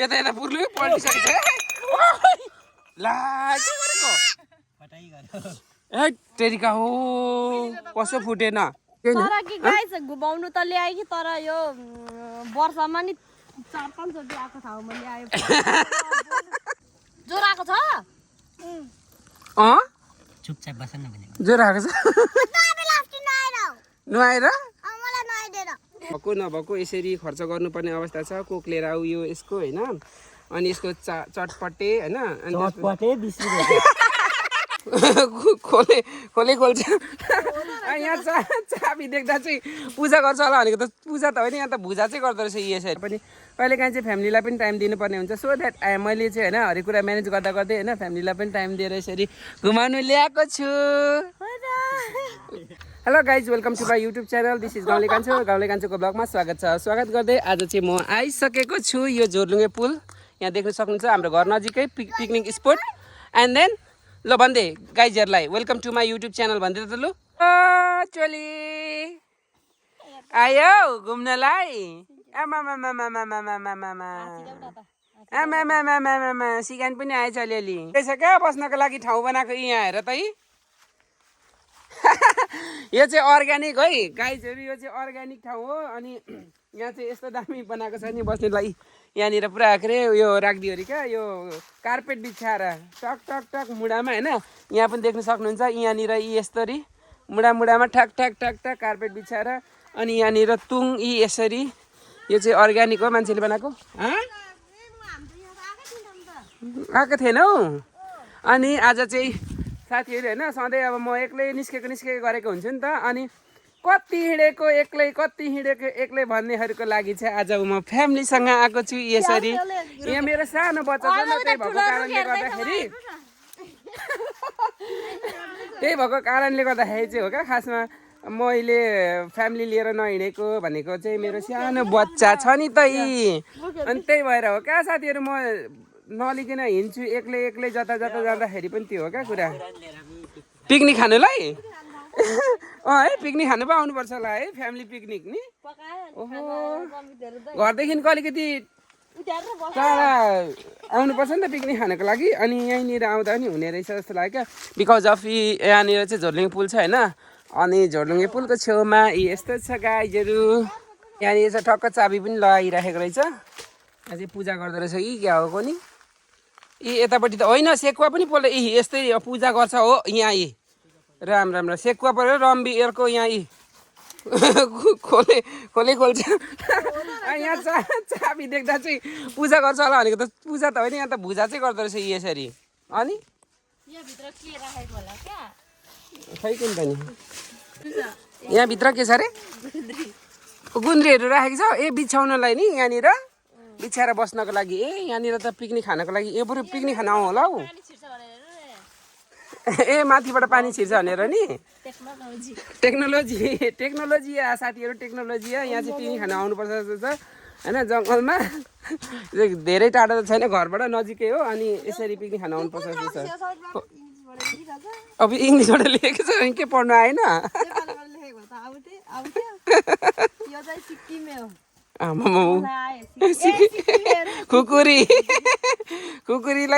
यता पुर्लु पल्टिसकेको छ ला के गरेको फटाइ गर्यो ए तेरिका हो कसो फुटेन तर कि गाइस घुमाउनु त ल्याए कि तर यो वर्षमा नि 4-5 चोटि आएको ठाउँमा ल्यायो ज्वरो आएको छ चुपचाप बस्न भनेको ज्वरो आएको छ नुहाएर भएको नभएको यसरी खर्च गर्नुपर्ने अवस्था छ कोक लिएर आऊ यो यसको होइन अनि यसको चटपटे होइन खोले खोल्छ यहाँ चाबी देख्दा चाहिँ पूजा गर्छ होला भनेको त पूजा त होइन यहाँ त भुजा चाहिँ गर्दो रहेछ यसरी पनि कहिलेकाहीँ चाहिँ फ्यामिलीलाई पनि टाइम दिनुपर्ने हुन्छ सो द्याट मैले चाहिँ होइन हरेक कुरा म्यानेज गर्दा गर्दै होइन फ्यामिलीलाई पनि टाइम दिएर यसरी घुमाउनु ल्याएको छु hello guys welcome to my YouTube channel this is गाउँले कान्छोको ब्लगमा स्वागत छ स्वागत गर्दै आज चाहिँ म आइसकेको छु यो झोरलुङ्गे पुल यहाँ देख्न सक्नुहुन्छ हाम्रो घर नजिकै पिकनिक स्पोट एन्ड देन ल भन्दै गाइजहरूलाई welcome to my YouTube channel भन्दै त लु चोली आयो घुम्नलाई आमा सिकान पनि आएछ अलिअलि त्यसो क्या बस्नको लागि ठाउँ बनाएको यहाँ हेर त यो चाहिँ अर्ग्यानिक है गाइजहरू यो चाहिँ अर्ग्यानिक ठाउँ हो अनि यहाँ चाहिँ यस्तो दामी बनाएको छ नि बस्नेलाई यहाँनिर पुरा के अरे यो राखिदियो अरे क्या यो कार्पेट बिछाएर टक टक टक मुढामा होइन यहाँ पनि देख्न सक्नुहुन्छ यहाँनिर यस्तरी मुढामा ठक ठक ठक ठक कार्पेट बिछाएर अनि यहाँनिर तुङ यसरी यो चाहिँ अर्ग्यानिक हो मान्छेले बनाएको आएको थिएन हौ अनि आज चाहिँ साथीहरू होइन सधैँ अब म एक्लै निस्केको गरेको हुन्छु नि त अनि कति हिँडेको एक्लै भन्नेहरूको लागि चाहिँ आज म फ्यामिलीसँग आएको छु यसरी यहाँ मेरो सानो बच्चा छ न त्यही भएको कारणले गर्दाखेरि चाहिँ हो क्या खासमा मैले फ्यामिली लिएर नहिँडेको भनेको चाहिँ मेरो सानो बच्चा छ नि त अनि त्यही भएर हो क्या साथीहरू म नलिकन हिँड्छु एक्लै जता जाँदाखेरि पनि त्यो हो क्या कुरा पिकनिक खानुलाई है पिकनिक खानु पो आउनुपर्छ होला है फ्यामिली पिकनिक नि ओहो घरदेखिको अलिकति टाढा आउनुपर्छ नि त पिकनिक खानको लागि अनि यहीँनिर आउँदा पनि हुने रहेछ जस्तो लाग्यो क्या बिकज अफ यहाँनिर चाहिँ झोरलुङ्गे पुल छ होइन अनि झोरलुङ्गे पुलको छेउमा यस्तो छ गाईहरू यहाँनिर चाहिँ ठक्क चाबी पनि लगाइराखेको रहेछ अझै पूजा गर्दो रहेछ क्या हो नि यतापट्टि त होइन सेकुवा पनि पोल्दा यस्तै पूजा गर्छ हो यहाँ राम सेकुवा पऱ्यो रम्बीहरूको यहाँ खोल्छ यहाँ चाबी देख्दा चाहिँ पूजा गर्छ होला भनेको त पूजा त होइन यहाँ त भुजा चाहिँ गर्दो रहेछ यसरी अनि खै कुन त नि यहाँभित्र के छ अरे गुन्द्रीहरू राखेको छ बिछाउनलाई नि यहाँनिर बिछाएर बस्नको लागि यहाँनिर त पिकनिक खानको लागि बरु पिकनिक खान आउँ होला हौ माथिबाट पानी छिर्छ भनेर नि टेक्नोलोजी साथीहरू टेक्नोलोजी यहाँ चाहिँ पिकनिक खान आउनुपर्छ जस्तो छ होइन जङ्गलमा धेरै टाढो त छैन घरबाट नजिकै हो अनि यसरी पिकनिक खान आउनुपर्छ जस्तो छ अब इङ्ग्लिसबाट लेखेको छ के पढ्नु आएन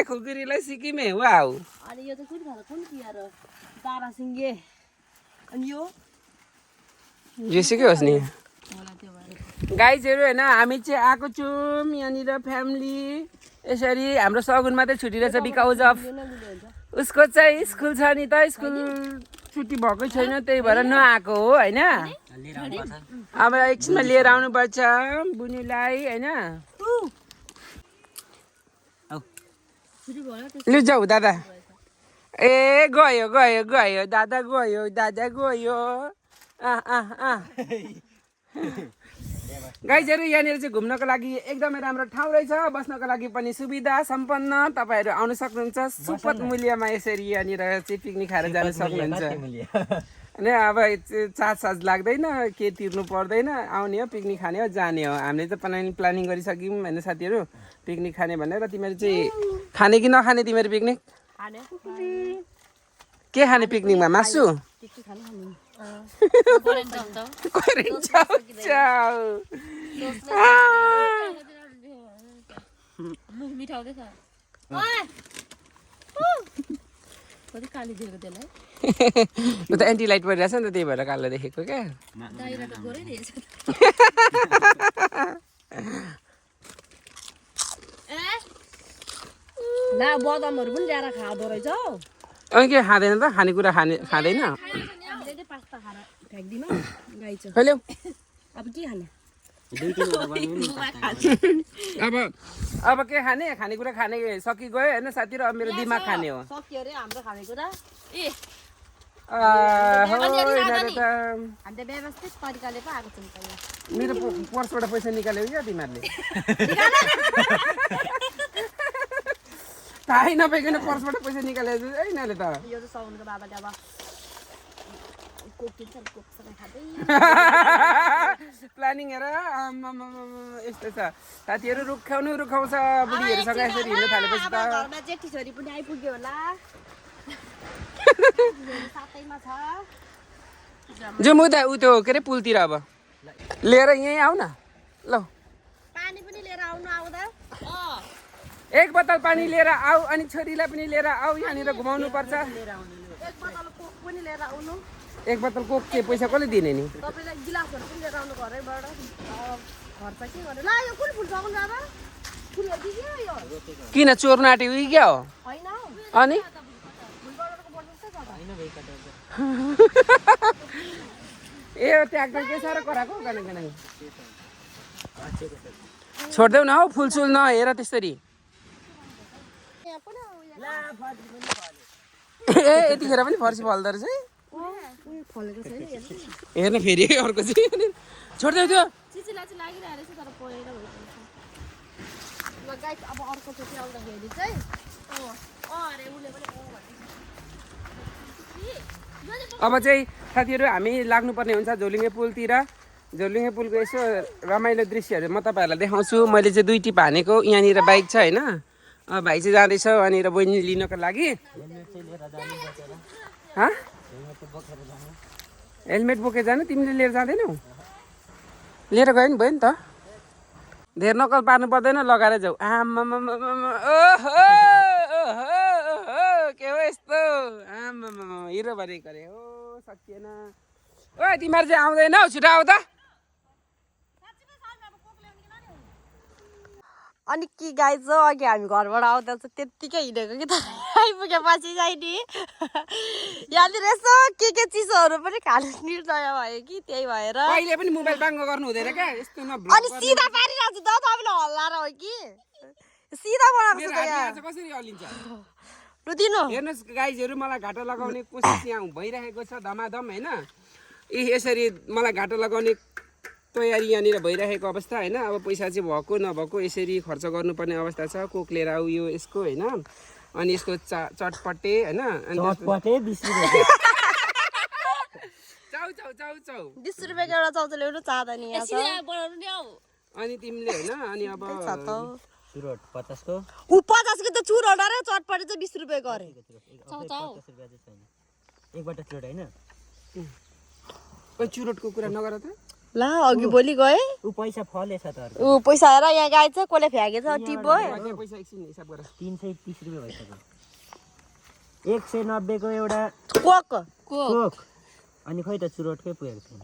खुकुरीलाई सिक्किमे वाउ अनि यो त कुन खालको कुन के यार तारासिङे अनि यो सिकै होस् नि गाइजहरू होइन हामी चाहिँ आएको छौँ यहाँनिर फ्यामिली यसरी हाम्रो सगुन मात्रै छुट्टी रहेछ बिकज अफ उसको चाहिँ स्कुल छ नि त स्कुल छुट्टी भएकै छैन त्यही भएर नआएको हो होइन अब एकछिनमा लिएर आउनुपर्छ बुनीलाई होइन लु जाऊ दादा गयो दादा गयो गाइजहरू यहाँनिर चाहिँ घुम्नको लागि एकदमै राम्रो ठाउँ रहेछ बस्नको लागि पनि सुविधा सम्पन्न तपाईँहरू आउनु सक्नुहुन्छ सुपथ मूल्यमा यसरी यहाँनिर चाहिँ पिकनिक खाएर जान सक्नुहुन्छ होइन अब चार्ज लाग्दैन के तिर्नु पर्दैन आउने हो पिकनिक खाने हो जाने हो हामीले त प्लानिङ गरिसक्यौँ होइन साथीहरू पिकनिक खाने भनेर तिमीहरू चाहिँ खाने कि नखाने तिमीहरू पिकनिक के खाने पिकनिकमा मासु मुख मिठाउँदैछ कति काली दिएको त्यसलाई म त एन्टी लाइट परिरहेछ नि त त्यही भएर कालो देखेको क्या दाइरा त गोरै रहेछ ला बदामहरू पनि ल्याएर खाँदो रहेछ हौ अनि के खाँदैन त खानेकुरा खाँदैन हामीले चाहिँ पास्ता खाएर फ्याँक्दिनँ गाई छ कहिले अब के खाने अब के खाने खानेकुरा खाने सकिगयो होइन साथी र अब मेरो दिमाग खाने हो सक्यो अरे हाम्रो खानेकुरा ए हो हामीले व्यवस्थित तरिकाले पो आएको छौँ त मेरो पर्सबाट पैसा निकाल्यो क्या तिमीहरूले थाहै नपाइकन पर्सबाट पैसा निकालेको है यिनीहरूले त यो चाहिँ साउनको बाबाले अब कोक किन्छ कोकसँग खाँदै प्लानिङ हेर यस्तो छ साथीहरू रुखाउँछ बुढीहरूसँग यसरी हिँड्नु थालेपछि त घरमा जेठी छोरी पनि आइपुग्यो होला साथैमा छ जो म त उ त्यो के अरे पुलतिर अब लिएर यहीँ आऊ न ल पानी पनि लिएर आउनु आउँदा एक बोतल पानी लिएर आऊ अनि छोरीलाई पनि लिएर आऊ यहाँनिर घुमाउनु पर्छ एक बोतल कोक पनि लिएर आउनु एक बोतल कोक के पैसा कसले दिने नि तपाईँलाई गिलासहरू पनि लिएर आउनु घरैबाट खर्च के गर्नु ला यो कुन फुल सघाउनु जाँदा फुलहरू दियो यो किन चोर्नु आँट्यो उयो क्या हो होइन अनि ए ट्याक्टर के साह्रो कराएको गाना छोड्देऊ न हौ फुलसुल नहेर त्यसरी ए यतिखेर पनि फर्सी फल्दो रहेछ है फलेको छैन हेर्न फेरि अर्को चाहिँ छोड्देऊ त्यो चिचिला चाहिँ लागिरहेको रहेछ तर परेर भइसकेको ल गाइस अब अर्को चोटि आउँदाखेरि चाहिँ अरे उसले पनि अब चाहिँ साथीहरू हामी लाग्नुपर्ने हुन्छ झोलुङ्गे पुलतिर झोलुङ्गे पुलको यसो रमाइलो दृश्यहरू म तपाईँहरूलाई देखाउँछु मैले चाहिँ 2 टिप हानेको यहाँनिर बाइक छ होइन भाइ चाहिँ जाँदैछ यहाँनिर बहिनी लिनको लागि हेलमेट बोकेर जानु तिमीले लिएर जाँदैनौ लिएर गयो नि भयो नि त धेर नकल पार्नु पर्दैन लगाएर जाऊ आमा के हो यस्तो आमा हिरो भनेको अरे हो सकिएन ओ तिमीहरू चाहिँ आउँदैन हौ छिटो आऊ त अनि के गाई छ अघि हामी घरबाट आउँदा चाहिँ त्यत्तिकै हिँडेको कि त आइपुगेपछि चाहिँ नि यहाँनिर यसो के चिजहरू पनि खानु निर्दय भयो कि त्यही भएर कहिले पनि मोबाइल बाङ्गो गर्नु हुँदैन क्या यस्तो न अनि सिधा पारिरहेको छु त तपाईँले हल्लाएर हो कि सिधा बनाएको छु त यहाँ कसरी हल्लिन्छ लु दिनु हेर्नुहोस् गाइजहरू मलाई घाटा लगाउने कोसिस यहाँ भइरहेको छ धमाधम होइन यसरी मलाई घाटा लगाउने तयारी यहाँनिर भइरहेको अवस्था होइन अब पैसा चाहिँ भएको नभएको यसरी खर्च गर्नुपर्ने अवस्था छ कोक लिएर आऊ यो यसको होइन अनि यसको चटपटे होइन चाउ 20 रुपियाँको एउटा चाउचाउ ल्याउनु चाहँदा नि यहाँ छ अनि तिमीले होइन अनि अब चुरोट 50 को उ 50 को त चुरोट अरे चटपटे चाहिँ 20 रुपियाँको अरे एकबाट चुरोट हैन ओ चुरोटको कुरा नगर त ला अघि भोलि गए उ पैसा फलेछ त उ पैसा हेर यहाँ गाई छ कसले फ्याँकेछ टिपो पैसा एकछिन हिसाब गर 330 रुपैयाँ भइसक्यो 190 को एउटा कोक अनि खोइ त चुरोटकै पुगेको छैन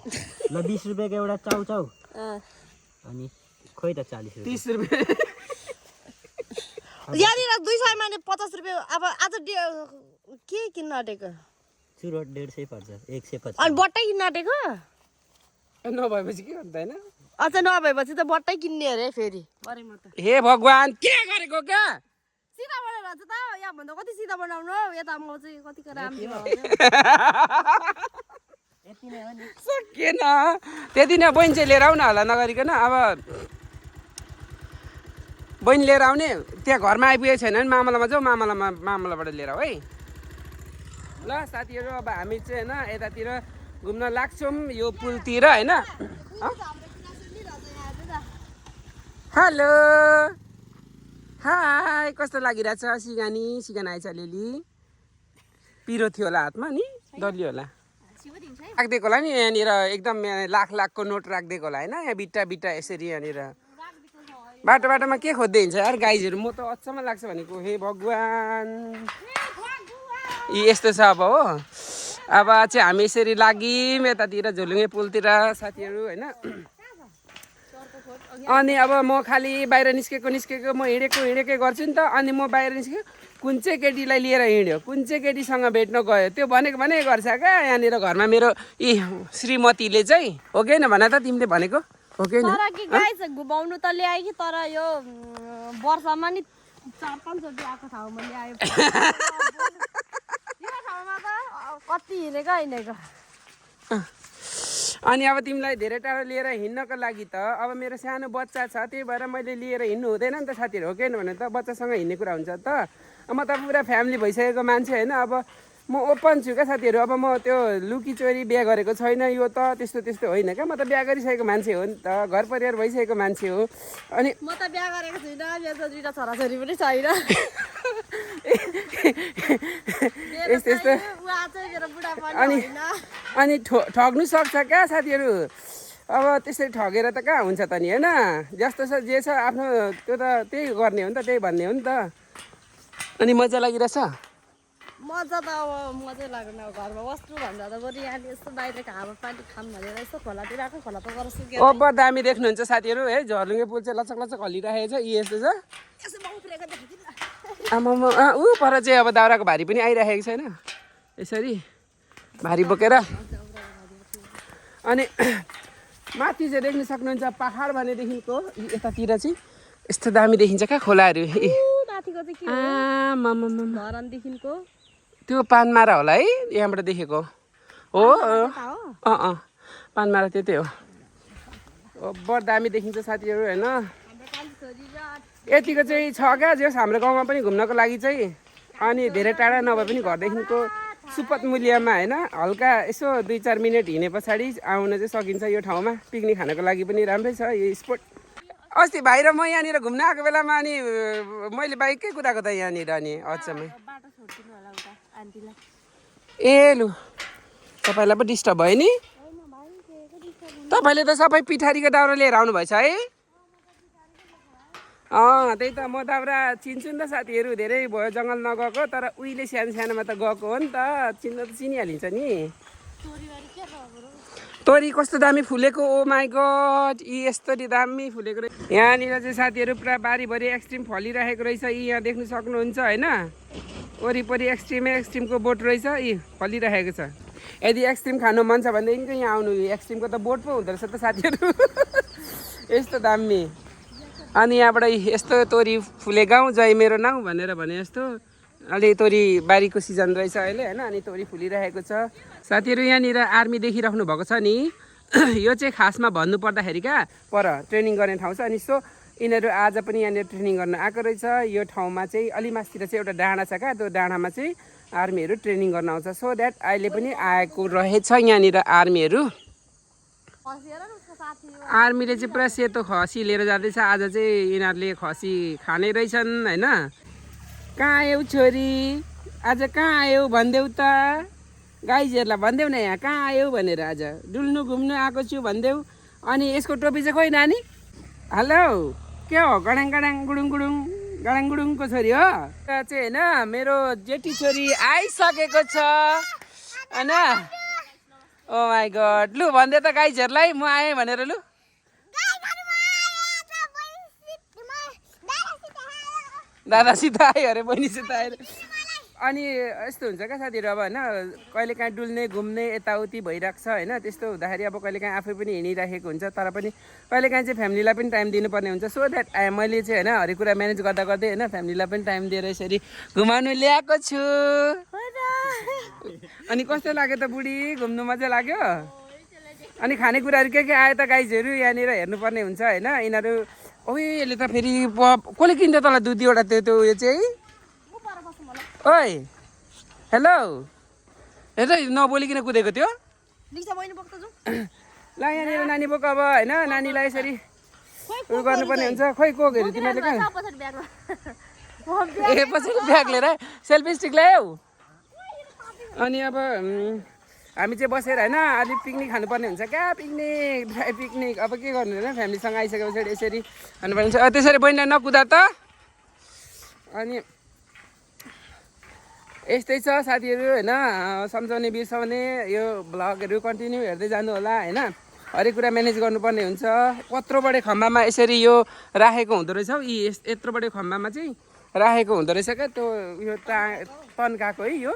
ल 20 रुपैयाँको एउटा चाउचाउ अनि खोइ त 40 रुपैयाँ 30 रुपैयाँ यहाँनिर 200 मा 50 रुपियाँ अब आज के किन्न आँटेको चुरोट 150 पर्छ 150 अनि बट्टै किन्न आँटेको नभएपछि के गर्दा होइन अझ नभएपछि त बट्टै किन्ने अरे फेरि हे भगवान के गरेको क्या सिधा बनाएर त यहाँ भन्दा कति सिधा बनाउनु यता म चाहिँ कतिको राम्रो सकिएन त्यति नै बहिनी चाहिँ लिएर आउन होला नगरिकन अब बहिनी लिएर आउने त्यहाँ घरमा आइपुगेको छैन भने मामलामा जाऊ मामलाबाट लिएर आऊ है ल साथीहरू अब हामी चाहिँ होइन यतातिर घुम्न लाग्छौँ यो पुलतिर होइन हेलो हाई कस्तो लागिरहेछ सिगानी आइछ अलिअलि पिरो थियो होला हातमा नि डल्ली होला राखिदिएको होला नि यहाँनिर एकदम लाखको नोट राखिदिएको होला होइन यहाँ बिट्टा यसरी यहाँनिर बाटोमा के खोज्दै हिँड्छ यार गाइजहरू म त अचम्म लाग्छ भनेको हे भगवान् यी यस्तो छ अब हो अब चाहिँ हामी यसरी लाग्यौँ यतातिर झोलुङ्गे पुलतिर साथीहरू होइन अनि अब म खालि बाहिर निस्केको म हिँडेकै गर्छु नि त अनि म बाहिर निस्केँ कुन चाहिँ केटीलाई लिएर हिँड्यो कुन चाहिँ केटीसँग भेट्न गयो त्यो भनेको गर्छ क्या यहाँनिर घरमा मेरो यी श्रीमतीले चाहिँ हो कि होइन भन त तिमीले भनेको हो कि तर कि गाइस घुमाउनु त ल्याए कि तर यो वर्षमा नि 4-5 चोटि आएको ठाउँमा ल्यायो यो ठाउँमा त कति हिँडेको अनि अब तिमीलाई धेरै टाढो लिएर हिँड्नको लागि त अब मेरो सानो बच्चा छ त्यही भएर मैले लिएर हिँड्नु हुँदैन नि त साथीहरू हो कि भने त बच्चासँग हिँड्ने कुरा हुन्छ त म त पुरा फ्यामिली भइसकेको मान्छे होइन अब म ओपन छु क्या साथीहरू अब म त्यो लुकी चोरी बिहा गरेको छैन यो त त्यस्तो होइन क्या म त बिहा गरिसकेको मान्छे हो नि त घर परिवार भइसकेको मान्छे हो अनि म त बिहा गरेको छुइनँ मेरो त 2टा छोराछोरी पनि छैन यस्तो अनि ठग्नु सक्छ क्या साथीहरू अब त्यसरी ठगेर त कहाँ हुन्छ त नि होइन जस्तो छ जे छ आफ्नो त्यो त त्यही गर्ने हो नि त त्यही भन्ने हो नि त अनि मजा लागिरहेछ मजा त अब मजै लाग्दैन अब घरमा बस्नु भन्दा त बरु यहाँ यस्तो बाहिरको हावापानी खाम भनेर यस्तो खोलातिर आएको खोला त गएर सुकेर अब दामी देख्नुहुन्छ साथीहरू है झर्लुङ्गे पुल चाहिँ लचक हल्लिरहेको छ यस्तो छ आमामा ऊ पर चाहिँ अब दाउराको भारी पनि आइरहेको छैन यसरी भारी बोकेर अनि माथि चाहिँ देख्न सक्नुहुन्छ पहाड भनेदेखिको यतातिर चाहिँ यस्तो दामी देखिन्छ क्या खोलाहरू माथिको चाहिँ के हो धरनदेखिको त्यो पानमारा होला है यहाँबाट देखेको हो पानमारा त्यतै हो बड दामी देखिन्छ साथीहरू होइन यतिको चाहिँ छ क्या जस हाम्रो गाउँमा पनि घुम्नको लागि चाहिँ अनि धेरै टाढा नभए पनि घरदेखिको सुपथ मूल्यमा होइन हल्का यसो 2-4 मिनट हिँडे पछाडि आउन चाहिँ सकिन्छ यो ठाउँमा पिकनिक खानको लागि पनि राम्रै छ यो स्पोट अस्ति भाइ र म यहाँनिर घुम्न आएको बेलामा अनि मैले बाइकै कुदाएको त यहाँनिर अनि अचम्मै ए लु तपाईँलाई पो डिस्टर्ब भयो नि तपाईँले त सबै पिठारीको दाउरा लिएर आउनु भएछ है त्यही त म दाउरा चिन्छु नि त साथीहरू धेरै भयो जङ्गल नगएको तर उहिले सानोमा त गएको हो नि त चिन्न त चिनिहालिन्छ नि तोरी कस्तो दामी फुलेको ओ माई गड यी यस्तरी दामी फुलेको रहेछ यहाँनिर चाहिँ साथीहरू पुरा बारीभरि एक्सट्रिम फलिरहेको रहेछ यी यहाँ देख्नु सक्नुहुन्छ होइन वरिपरि एक्सट्रिमको बोट रहेछ यी फलिरहेको छ यदि एक्सट्रिम खानु मन छ भनेदेखि यहाँ आउनु एक्सट्रिमको त बोट पो हुँदो रहेछ त साथीहरू यस्तो दामी अनि यहाँबाट यस्तो तोरी फुले गाउँ जय मेरो नाउँ भनेर भने जस्तो अलि तोरी बारीको सिजन रहेछ अहिले होइन अनि तोरी फुलिरहेको छ साथीहरू यहाँनिर आर्मी देखिराख्नु भएको छ नि यो चाहिँ खासमा भन्नुपर्दाखेरि क्या पर ट्रेनिङ गर्ने ठाउँ छ अनि सो यिनीहरू आज पनि यहाँनिर ट्रेनिङ गर्न आएको रहेछ यो ठाउँमा चाहिँ अलि मासतिर चाहिँ एउटा डाँडा छ क्या त्यो डाँडामा चाहिँ आर्मीहरू ट्रेनिङ गर्न आउँछ सो द्याट अहिले पनि आएको रहेछ यहाँनिर आर्मीहरू आर्मीले चाहिँ पुरा सेतो खसी लिएर जाँदैछ आज चाहिँ यिनीहरूले खसी खाने रहेछन् होइन कहाँ आयौ छोरी आज कहाँ आयौ भनिदेऊ त गाइजहरूलाई भनिदेऊ न यहाँ कहाँ आयौ भनेर आज डुल्नु घुम्नु आएको छु भनिदेऊ अनि यसको टोपी चाहिँ खोइ नानी हेलो के हो गडाङ गुडुङको छोरी हो चाहिँ होइन मेरो जेठी छोरी आइसकेको छ होइन ओ माई गड लु भनिदियो त गाइजहरूलाई म आएँ भनेर लु दादासित आयो अरे बहिनीसित आएर अनि यस्तो हुन्छ क्या साथीहरू अब होइन कहिलेकाहीँ डुल्ने घुम्ने यताउति भइरहेको छ होइन त्यस्तो हुँदाखेरि अब कहिलेकाहीँ आफै पनि हिँडिराखेको हुन्छ तर पनि कहिलेकाहीँ चाहिँ फ्यामिलीलाई पनि टाइम दिनुपर्ने हुन्छ सो द्याट मैले चाहिँ होइन हरेक कुरा म्यानेज गर्दा गर्दै होइन फ्यामिलीलाई पनि टाइम दिएर यसरी घुमाउनु ल्याएको छु अनि कस्तो लाग्यो त बुढी घुम्नु मजा लाग्यो अनि खानेकुराहरू के आयो त गाइजहरू यहाँनिर हेर्नुपर्ने हुन्छ होइन यिनीहरू ओइ यसले त फेरि कसले किन्छ तँलाई दुईवटा त्यो उयो चाहिँ ओइ हेलो हेर नबोलिकन कुदेको थियो ल यहाँनिर नानी बोक अब होइन नानीलाई यसरी उयो गर्नुपर्ने हुन्छ खोइ कोकहरू तिमीहरूले कहाँ ए पछि ब्याग लिएर सेल्फी स्टिक ल्यायौ अनि अब हामी चाहिँ बसेर होइन अलिक पिकनिक खानुपर्ने हुन्छ क्या पिकनिक ड्राई पिकनिक अब के गर्नु होइन फ्यामिलीसँग आइसके पछाडि यसरी खानुपर्ने हुन्छ त्यसरी बहिनी नकुदा त अनि यस्तै छ साथीहरू होइन सम्झाउने बिर्साउने यो भ्लगहरू कन्टिन्यू हेर्दै जानु होला होइन हरेक कुरा म्यानेज गर्नुपर्ने हुन्छ कत्रो बडे खम्बामा यसरी यो राखेको हुँदो रहेछ हौ यी यत्रो बडे खम्बामा चाहिँ राखेको हुँदो रहेछ क्या त्यो यो तन्काएको है यो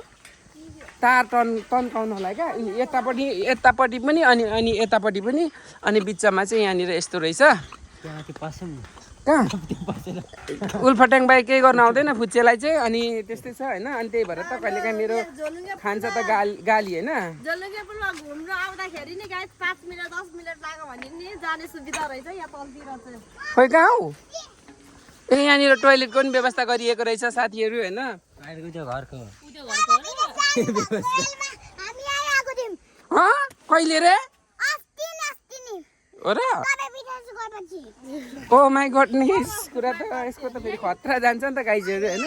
तार तन्काउनु होला क्या यतापट्टि पनि अनि यतापट्टि पनि अनि बिचमा चाहिँ यहाँनिर यस्तो रहेछ कहाँ उल्फट्याङ बाई केही गर्न आउँदैन फुच्चेलाई चाहिँ अनि त्यस्तै छ होइन अनि त्यही भएर त कहिलेकाहीँ मेरो खान्छ त गाली होइन घुम्न आउँदाखेरि नि गाइस 5 मिनट 10 मिनट लाग्यो भने नि जाने सुविधा रहेछ यहाँ तलतिर चाहिँ खोइ कहाँ हौ ए यहाँनिर टोइलेटको पनि व्यवस्था गरिएको रहेछ साथीहरू होइन कहिले रे हो र ओ माई गडनेस कुरा त यसको त फेरि खतरा जान्छ नि त गाइजहरू होइन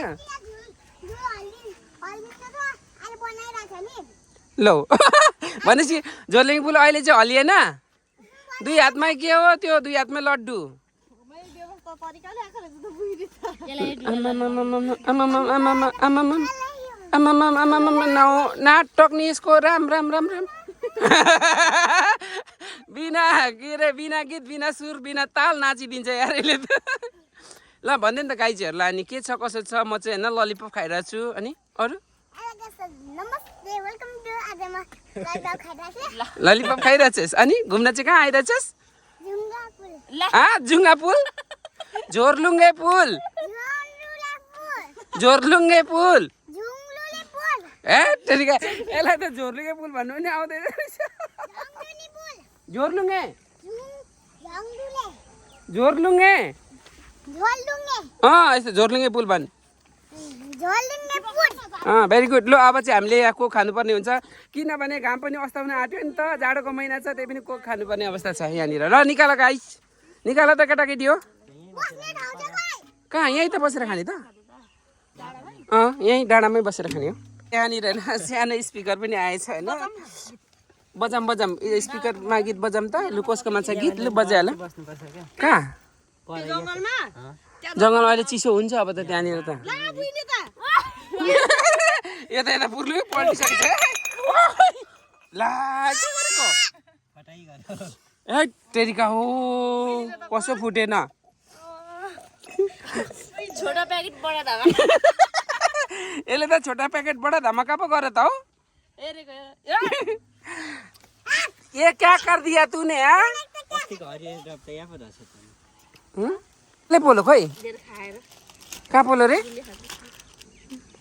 ल भनेपछि जोरलिङ पुल अहिले चाहिँ हलिएन 2 हातमा के हो त्यो 2 हातमा लड्डु नाटक नि यसको राम बिना के अरे बिना गीत बिना सुर बिना ताल नाचिदिन्छ यार यसले त ल भन्दै नि त गाइजहरूलाई अनि के छ कसो छ म चाहिँ होइन ललिपप खाइरहेको छु अनि अरू ललिपप खाइरहेछस् अनि घुम्न चाहिँ कहाँ आइरहेछस् जुङ्गा पुल जोरलुङ्गे पुल ए तेरिका यसलाई त जोरलुङ्गे पुल भन्नु पनि आउँदैन रहेछ जोरलुङ्गे यस्तो जोरलुङ्गे पुल भन् भेरी गुड ल अब चाहिँ हामीले यहाँ कोक खानुपर्ने हुन्छ किनभने घाम पनि अस्ताउन आँट्यो नि त जाडोको महिना छ त्यही पनि कोक खानुपर्ने अवस्था छ यहाँनिर र निकाल गाइस निकाल त केटाकेटी हो कहाँ यहीँ त बसेर खाने त यहीँ डाँडामै बसेर खाने हो यहाँनिर होइन सानो स्पिकर पनि आएछ होइन बजाम स्पिकरमा गीत बजाम त लु कसको माछा गीत लु बजाइहाल कहाँ जङ्गल अहिले चिसो हुन्छ अब त त्यहाँनिर त यता पुर्लु पल्टिसकेको छ ला के गरेको ए तेरिका हो कसो फुटेन छोटा प्याकेट बडा धामा यसले त छोटा प्याकेट बडा धमाका पो गर त हो ये क्या कर दिया तूने ले बोलो खोइ कहाँ बोलो रे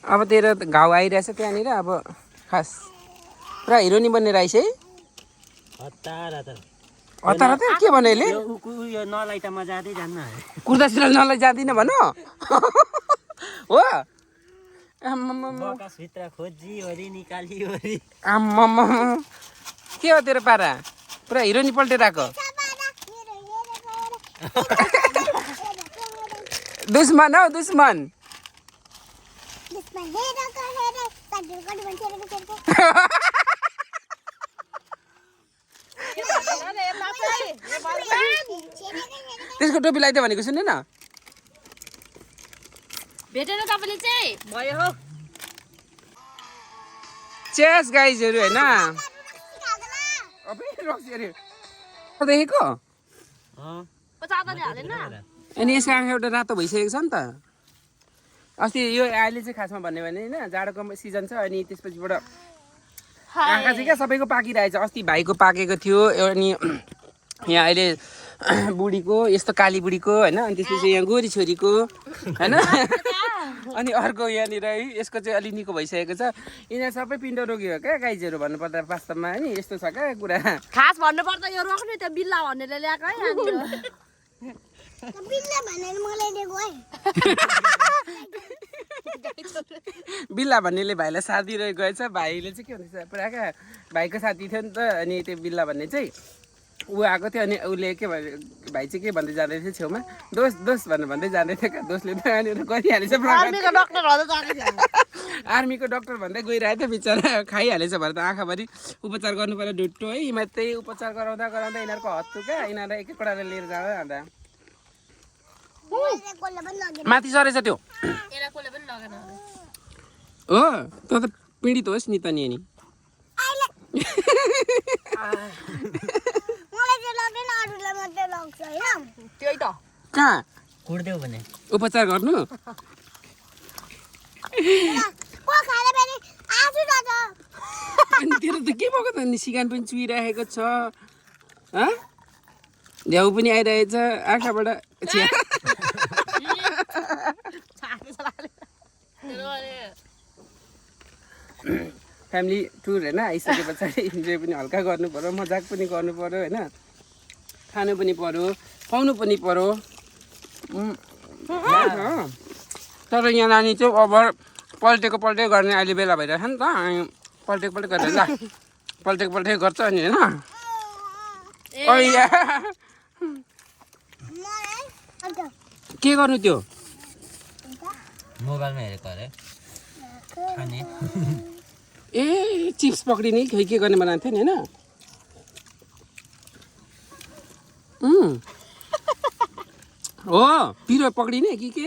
अब तेरो घाउ आइरहेछ त्यहाँनिर अब खास पुरा हिरोनी बन्ने रहेछ है हतार के भन्यो यसले कुर्दासिरा नलाई जाँदिन भन हो के हो तेरो पारा पुरा हिरोनी पल्टेर आएको दुश्मन हौ दुश्मन त्यसको टोपी लगाइदियो भनेको सुन्नु न भेटेन तपाईले चाहिँ भयो हो चेस गाइजहरु हैन अबे रक्सी अरे देखेको अनि यसको आँखा एउटा रातो भइसकेको छ नि त अस्ति यो अहिले चाहिँ खासमा भन्ने भने हैन जाडोको सिजन छ अनि त्यसपछिबाट आँखा चाहिँ क्या सबैको पाकिरहेछ अस्ति भाइको पाकेको थियो अनि यहाँ अहिले बुढीको यस्तो काली बुढीको हैन अनि त्यसपछि यहाँ गोरी छोरीको हैन अनि अर्को यहाँनिर यसको चाहिँ अलि निको भइसकेको छ यिनीहरू सबै पिण्ड रोगी हो क्या गाइजहरू भन्नुपर्दा वास्तवमा नि यस्तो छ क्या कुरा खास भन्नुपर्दा यो रोक्ने त्यो बिल्ला भन्नेले ल्याएको है बिल्ला भनेर मलाई दिएको है बिल्ला भन्नेले भाइलाई साथ दिइरहेको गएछ भाइले चाहिँ के भन्दैछ पुरा क्या भाइको साथी थियो नि त अनि त्यो बिल्ला भन्ने चाहिँ ऊ आएको थियो अनि उसले के भन्यो भाइ चाहिँ के भन्दै जाँदै थियो छेउमा दोष दोष भनेर भन्दै जाँदै थियो क्या दोषले त यहाँनिर गरिहालेछ आर्मीको डक्टर हो त आर्मीको डक्टर भन्दै गइरहेको थियो बिचरा खाइहालेछ भने त आँखाभरि उपचार गर्नु पर्यो ढुट्टो है हिमा त्यही उपचार गराउँदा गराउँदा यिनीहरूको हत्तु क्या यिनीहरूलाई एक एकवटा लिएर जाँदा अन्त माथि सरेछ त्यो यसलाई कसले पनि लगेन होला। हो त त पीडित होस् नि त नि अनि मलाई चाहिँ लाग्दैन अरूलाई मात्रै लाग्छ होइन त्यही त कहाँ कुट्देऊ भने उपचार गर्नु को खाने फेरि आजु जान्छ अनि तेरो त के भएको त अनि सिगान पनि चुइरहेको छ हँ झ्याउ पनि आइरहेछ आँखाबाट छिया फ्यामिली टुर होइन आइसके पछाडि इन्जोय पनि हल्का गर्नु पर्यो मजाक पनि गर्नु पर्यो होइन खानु पनि पर्यो खुवाउनु पनि पर्यो तर यहाँ नानी चाहिँ ओभर पल्टेको गर्ने अहिले बेला भइरहेछ नि त अनि पल्टेको गरेर ल पल्टेको गर्छ अनि होइन मलाई अन्त के गर्नु त्यो मोबाइलमा हेरेको अरे खाने ए चिप्स पक्रिने खै के गर्ने बनाएको थियो नि होइन हो पिरो पक्रिने कि के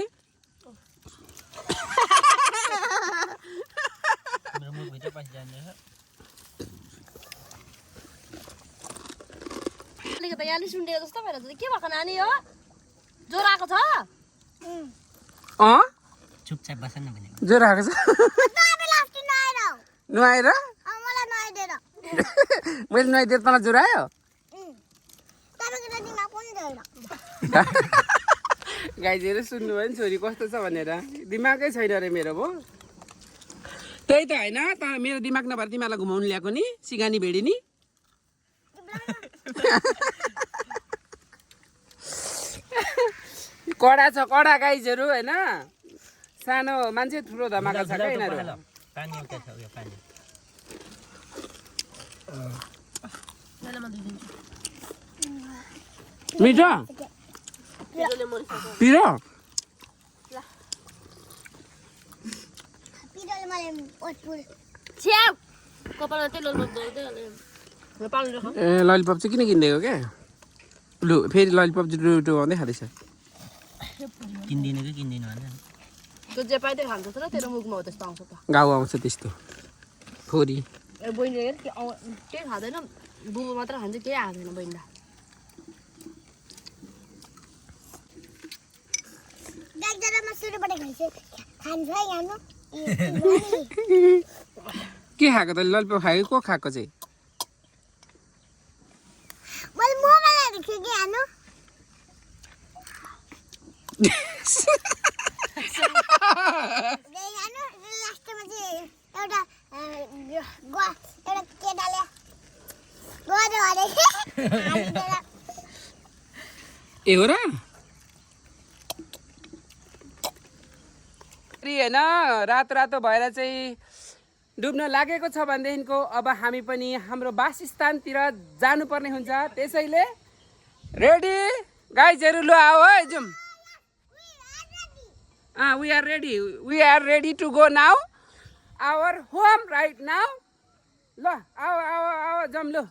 मेरो मुखभित्र पसिजाने अलिकति यहाँले सुन्डेको जस्तो भएर के भएको नानी हो ज्वरो आएको छ अँ चुपचाप बस न भनेको ज्वरो आएको छ तपाईँलाई अस्ति नआएर हो। नुहाएर मलाई नआइदिएर मैले नुहाइदिएर तँलाई ज्वरो आयो तपाईँको त दिमाग पनि छैन गाइजहरू सुन्नुभयो नि छोरी कस्तो छ भनेर दिमागै छैन अरे मेरो भो त्यही त होइन त मेरो दिमाग नभएर तिमीहरूलाई घुमाउनु ल्याएको नि सिगानी भेडी नि कडा छ कडा गाइजहरू होइन सानो मान्छे ठुलो धमाका छ क्या यिनीहरू पानी एउटा छ उयो पानी मिठो पिरो पिरोले मलाई ओठपुर छ्याउ कपालमा तेल गर्दै होला। पानी देख ए ललिपप चाहिँ किन किनिदिएको क्या लु फेरि ललिपप डुडु आउँदै खाँदैछ किन्दिनँ कि किन्दिनँ भने त्यो जे पाइदै खान्छ र तेरो मुखमा हो त्यस्तो आउँछ त गाउँ आउँछ त्यस्तो थोरी ए बहिनीले हेर के केही खाँदैन बुबु मात्र खान्छ केही खाँदैन बहिनीलाई दाइजरामा सुरुबाट खान्छ है यहाँ के खाएको त ललिपप खाएको को खाएको चाहिँ मैले मोबाइलहरू थिएँ कि हानु लास्टमा चाहिँ एउटा केटाले गऱ्यो अरे ए हो र होइन रातो रातो भएर चाहिँ डुब्न लागेको छ भनेदेखिको अब हामी पनि हाम्रो वासस्थानतिर जानुपर्ने हुन्छ त्यसैले रेडी गाइजहरू लु आओ है जाउँ we are ready to go now our home right now ल आओ जाउँ लु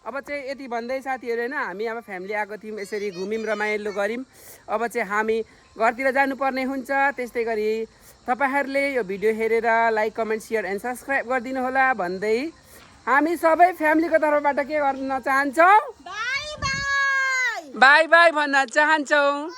अब चाहिँ यति भन्दै साथीहरू होइन हामी अब फ्यामिली आएको थियौँ यसरी घुम्यौँ रमाइलो गऱ्यौँ अब चाहिँ हामी घरतिर जानुपर्ने हुन्छ त्यस्तै गरी तपाईहरूले यो भिडियो हेरेर like comment share and subscribe गरिदिनु होला भन्दै हामी सबै फ्यामिलीको तर्फबाट के गर्न चाहन्छौँ बाई बाई भन्न चाहन्छौँ